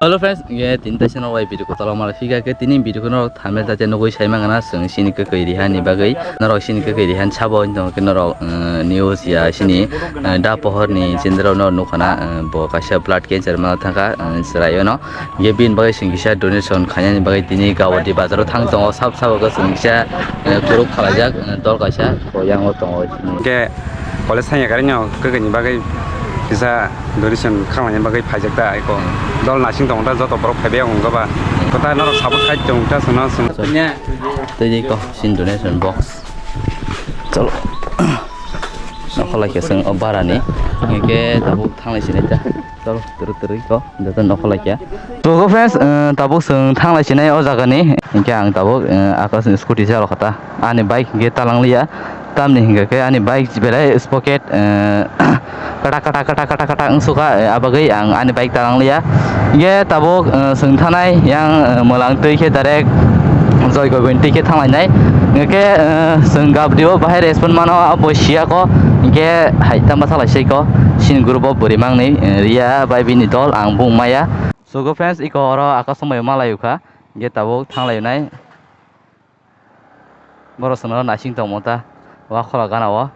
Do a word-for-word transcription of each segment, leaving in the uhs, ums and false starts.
Hello friends, ye tini taisa norok bai video kotor o mala phika khe tini video khe norok thumbnail ta nugwi sai mangana chwng chini kwkhwi riha ni bagwi norok chini kwkhwi riha ni sabo wng tong khe norok, eh, news ya chini, eh, da pohor ni chindra no nukhana, eh, bo kaisa blood cancer ma thangkha, eh, chwrai no ye bin bagwi chwng kisa donation khainani bagwi tini Guwahati bazar o thang tongo sab sabo khe chwng kisa, eh, kuruk khalaijak, eh, dol kaisa bo yang o tongo chini. Hwnkhe college thangya karwi no kwkhwini bagwi kisa donation khamani bagwi phaijak ta eko. Dol nasing tongo ta joto borok phaibai wngkha ba. Kota norok support khai tong ta chwngno chwng. Tei di ko sin donation box. Chalo. Nokho lai khe chwng o bara ni. Hwnkhe tabuk thanglai sinai ta. Chalo twrwk twrwk ko joto nokho lai khe. Togo friends, eh, tabuk chwng thanglai sinai o jaga ni. Hwnkhe ang tabuk, eh, Akash ni scooty chalo kha ta. Ani bike hwnkhe talang liya. Tamni hingka khe ani bike belai spoket, eh, kata kata kata kata kata wng sukha, eh, abagwi ang ani bike talang liya. Hingke tabuk, eh, chwng thanai yang, eh, mwlang twi khe direct Joy Govind twi khe thanglainai. Hingke, eh, chwng Guwahati o bahai respond mano abo siya ko. Hingke hai tamo thalai sei ko. Sin group o bwrwi mangni, eh, Riya bai bini dol ang bung maya. So go friends, iko oro Akash Somai malai ukha. Hingke tabuk thanglainai. Borok chwngno naising tongmo ta, wa khola gana o.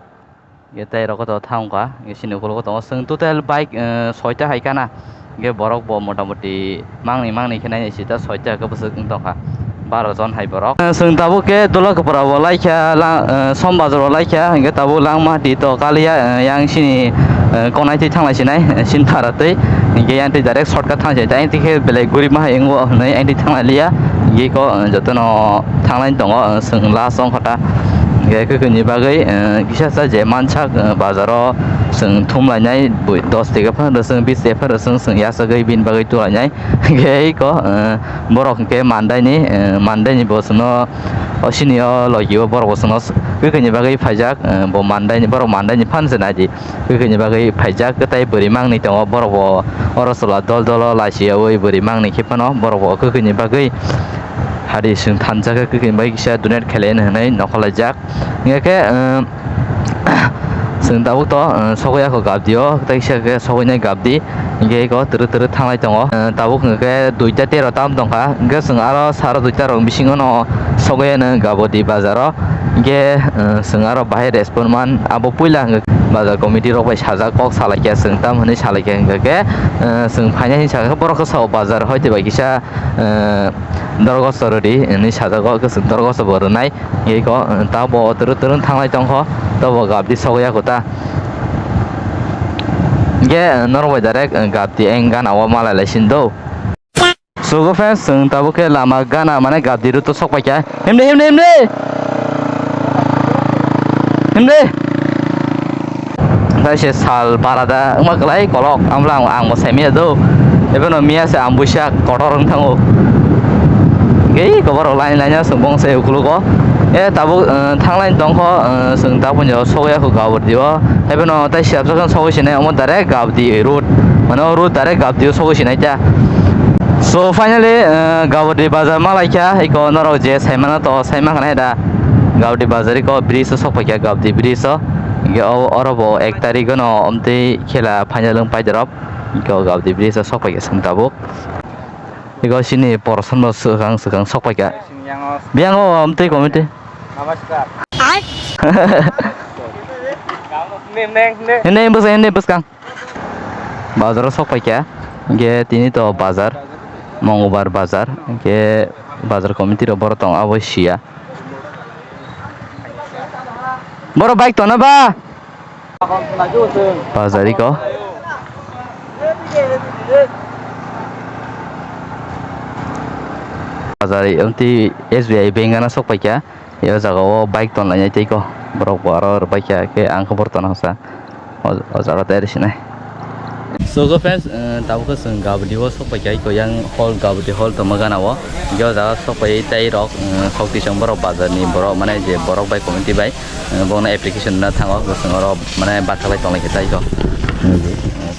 Ye tei rok to thang kha, ye sini ukulok tongo. Chwng total bike, eh, soita hai kana. Ye borok bo motamoti mangni mangni khe nai sita soita khe bwswk wng tongkha. Baro jon hai borok. Eh, chwng tabuk khe Dulakapura bo laikha, la, eh, Som Bazar bo laikha, hingke tabuk langma ti to kaliya, eh, yang sini, eh, konai twi thanglai sinai, eh, sin phara twi. Hingke yang twi direct shortcut thang sinai, yang twi khe belai gurima hai wngbo hwnwi yang twi thanglai liya. Hingke ko, eh, jotono thanglai tongo, eh, chwng last wngkha ta. Hingke kwkhwini bagwi, eh, kisa sa je mansak, eh, bazaro chwng thumlainai bui dos teka phano chwng bis teka phano chwng, chwng yasagwi bini bagwi tulainai. Hingke ko, eh, borok hingke mandaini, eh, mandaini bo chwngno o sini o logi o borok bo chwngno kwkhwini bagwi phaijak, eh, bo mandaini, borok mandaini phan se naidi. Kwkhwini bagwi phaijak, kwtai bwrwi mangni tongo, borok bo oro chwla dol dolo lachiyaui bwrwi mangni khe phano borok bo kwkhwini bagwi hari chwng thansa khe kwkhwini bagwi kisa donate khlai hwnwi nokhorlaijak. Hingkhe, eh, chwng tabuk to, eh, sogwi yakho gabdi o, tei kisa khe sogwinai gabdi, hingkhe eko twrwk twrwk thanglai tongo. Eh, tabuk hingkhe duita tero tam tongkha, hingkhe chwng aro saro duita rok bisingo no sogwi ano Guwahati bazaro. Hingke, eh, chwng aro bahai respond man, abo puila hwnkhe bazar committee rok bai sajak, kok salaikha chwng, tam hwnwi salaikha hwnkhe, eh, chwng phainai hwnwi sakha, borok khe sao bazar hoite bai kisa, eh, dorgoso rwdi hwnwi sajak, o khe chwng dorgoso bo rwnai. Hwnkhe eko, eh, tabo twrwk twrwk thanglai tongkho, tobo gabdi sogwi yakho ta. Hwnkhe, eh, norok bai direct, eh, gabdi eng gana o malai lai sini do. Sugo friends, chwng tabuk khe lama gana mane gabdi route o sok paikha. Himde, himde, himde! Himde! Tei se sal barada wngma kwlai kolok, amla ang, ang bo sai manya do. Ebono miya se ang buisa kotor wng thango. Gei koborok line line o chwng bong se ukulugo. E tabuk, eh, thanglai tongkho, eh, chwng tabuk sogwi yakho Guwahati o. Ebono tei siyapsa khe sogwi sinai omo direct Guwahati route. Mane o route direct Guwahati o sogwi sinai ta. So finally, eh, Guwahati bazar ma laikha, eko norok je saimano to saima khanai da. Guwahati bazar eko bridge o sok paikha, Guwahati bridge o. Hingke o, oro bo ek tarikh no omtwi khela final wng pai dorop. Hingke o Guwahati bridge o sok paikha chwng tabuk. Eko sini porson bo swkang swkang sok paikha. Biyang o omtwi committee. Namaskar. Hende bwskang, hende bwskang. Bazar o sok paikha, hingke tini to bazar, Mongolbar bazar, hingke bazar committee rok borok tongo abo siya. Borok bike tona ba? Bazar iko. Bazar, omtwi S B I bank gana sok paikha. O jaga o bike tonlainai tei ko, borok bo aro rwbaikha khe ang khe borok tona hosa. O, o jaga tei rw sinai. So go friends, eh, tabuk khe chwng Guwahati o sok paikha, eko yang hall, Guwahati hall tongma gana o. Hingke o jaga sok pai tei rok, eh, sok tisong borok bazar ni borok mane je borok bai committee bai, eh, bono application rwna thango, bo chwng oro mane bathak lai tonglai khe tai ko. Eh,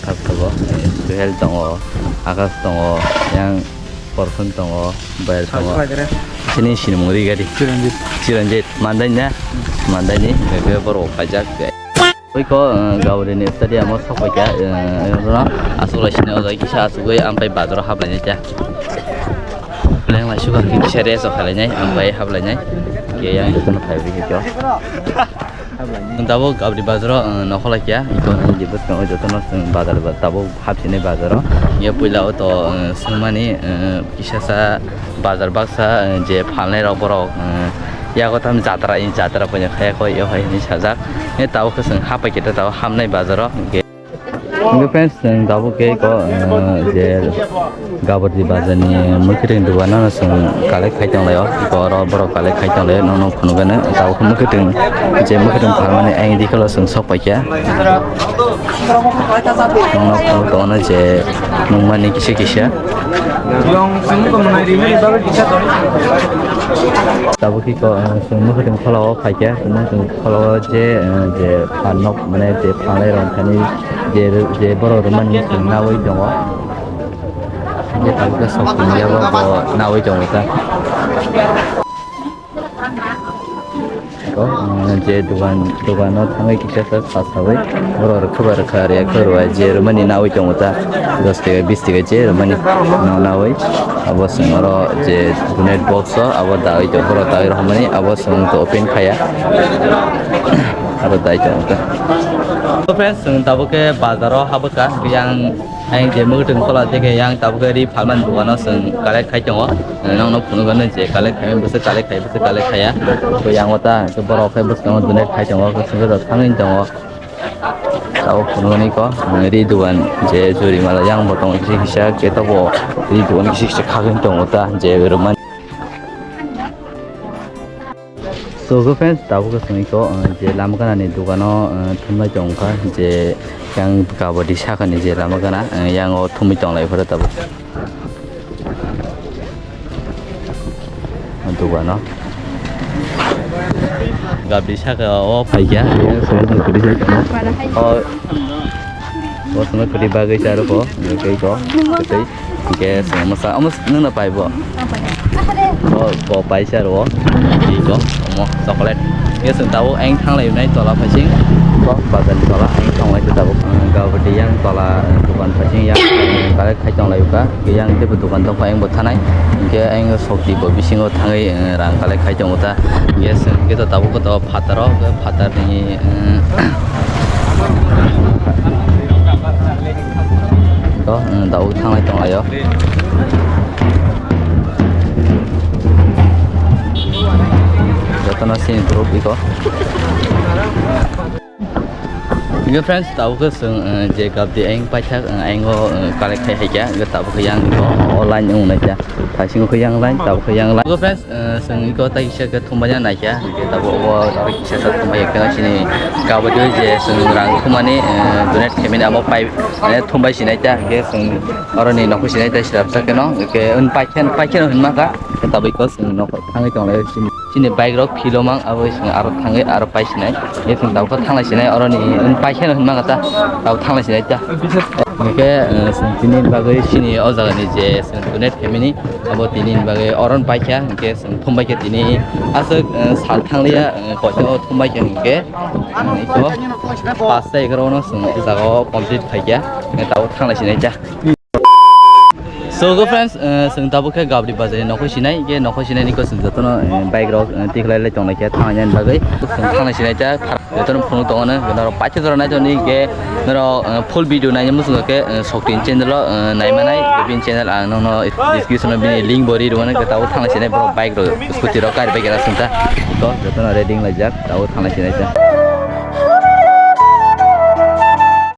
thak thago, eh, Suhel tongo, Akash tongo, yang Porson tongo, Bayar tongo. Sini sinimung ri gari. Chiranjit. Chiranjit, Mandai na? Mandai ni, bebe borok kajak. Oi ko, eh, Gabri ni stadium o sok pai kha, eh, no aswk lai sini o jaga kisa aswk oi, ampai bazar o hap lai nai kha. Leng lai suka kisa rest o khalai nai, ampai hap lai nai. Ke yang joto no phai bi khe. Tabuk Gabri bazar o, eh, nokho lai kha. Iko ni je bwskango joto no chwng bazar ba tabuk hap sini bazar o. Ye puila o to, eh, swngmani, eh, kisa sa bazar baksa, eh, je phalnai rok borok, eh, yago tam jatra, jatra poino khe koi yo hai hinwi sajak. Ye tabuk khe chwng hap pai khe tabuk hamnai bazar o. Hingke friends, chwng tabuk khe ko, eh, je Gabri bazar ni mwkhwtwng dogano chwng collect khai tong lai o. Oro borok collect khai tong lai o, nono phunukgano tabuk khe mwkhwtwng, je mwkhwtwng phalmani ayang dikhe o chwng sok pai kha. Nono phunuk tongo je nungmani kisa kisa. Tabuk khe ko, eh, chwng mwkhwtwng phalao phaikha, mwkhwtwng phalao je, eh, je phan nok, mane je phanai rok thani je, je borok rwmani chwng nawi tongo. Je tabuk khe sok tongya bo, bo nawi tongo ta. Ko, mm, je dogan, dogano thangwi kisa sa sasawi borok rwkha ba rwkha rwya khe rwya je rwmani nawi tongo ta, dos taka bis taka je rwmani no nawi. Abo chwng oro je donate box o abo dawi tongo, borok dawi rohormani abo chwng to open khaya. Aro dai tongo ta. To friends, chwng tabuk khe bazar o habwkha, yang Ayang je mwkhwtwng phalao tei khe yang tabuk khe ri phalmani dogano chwng collect khai tongo. Nokno phunukgano je collect khai bwswk collect khai bwswk collect khaiya. Khe yang o ta khe borok khe bwskango donate khai tongo, khe swngcharok thangwi tongo. Tabuk phunukgani ko ri dogan je juri mala yang bo tongo kisa kisa khe tabuk ri dogan kisa kisa khagwi tongo ta je rwmani. So, good friends, tabuk khe chwng iko, uh, je lama gana ni dogano, uh, thumlai tong kha, je yang Gabri saka ni je lama gana, uh, yang o thumwi tong lai phoro tabuk. Dogano. Gabri saka o phai kha, yang saka ni kwrwi sai tong. O, o saka ni kwrwi bagwi cha rw kho, tei ko, tei. Hingke chwng mwsa, omo s-, nwngno pai bo? Bo, bo paisa rwo. Iko, omo chocolate. Hingke chwng tabuk ayang thanglai nai tola phaising. Bo bazar ni tola ayang thanglai khe tabuk. Gabri yang tola, eh, dogan phaising yang, eh, collect khai tonglai kha. Hingke yang teibo dogan tongkha ayang bo thanai. Hingke ayang sokti bo bisingo thangwi, eh, rang collect khai tongo ta. Hingke chwng hingke to tabuk to phataro, hingke phatarni, eh, to, eh, tabuk thanglai tonglaio. Jotono sini group iko. Hingke friends, tabuk khe chwng, eh, je Gabri ayang paithak, eh, ayang o, eh, collect khai hai kha, hingke tabuk khe yang o, o line wng nai kha. Phaisingo khe yang line, tabuk khe yang line. Hingke friends, eh, chwng iko tai kisa khe thumbai ya nai kha, hingke tabuk o aro kisa sa thumbai ya khe chini Gabri je chwng rang thumani, eh, donate khaimani amo pai, eh, thumbai sinai ta, hingke chwng oroni nokho sinai ta sirap sa khe no, hingke un pai khe, pai khe no hinma kha, hingke tabuk iko chwng nokho thangwi tonglai chini, chini bike rok philo mang, abo chwng aro thangwi aro pai sinai, hingke chwng tabuk khe thanglai sinai, oroni un pai khe no hinma kha ta, tabuk thanglai sinai ta. Hingke, eh, chwng tini bagwi chini o jaga ni je chwng donate khaimani, abo tini bagwi oron paikha, hingke chwng thumbai khe tini aswk, eh, sal thangliya, eh, koitwi o thumbai khe hingke, eh, iko pasta egarono chwng o jaga o complete khaikha, hingke tabuk thanglai sinai ta. So, go friends, eh, chwng tabuk khe Gabri bazar ni nokho sinai, hingke nokho sinai ni ko chwng jotono, eh, bike rok, eh, tikhlai lai tonglai khe thanglai nani bagwi chwng thanglai sinai ta. Jotono phunuk tongo no, norok paithago jora naitoni hingke norok, eh, full video naina muchungo khe, eh, Soktin channel o, eh, naimanai, bini channel ang nono description o bini link bo ri rwmani, khe tabuk thanglai sinai borok bike rok, scooty rok kari bai khe aswng ta. Iko jotono ready wng laijak, tabuk thanglai sinai ta.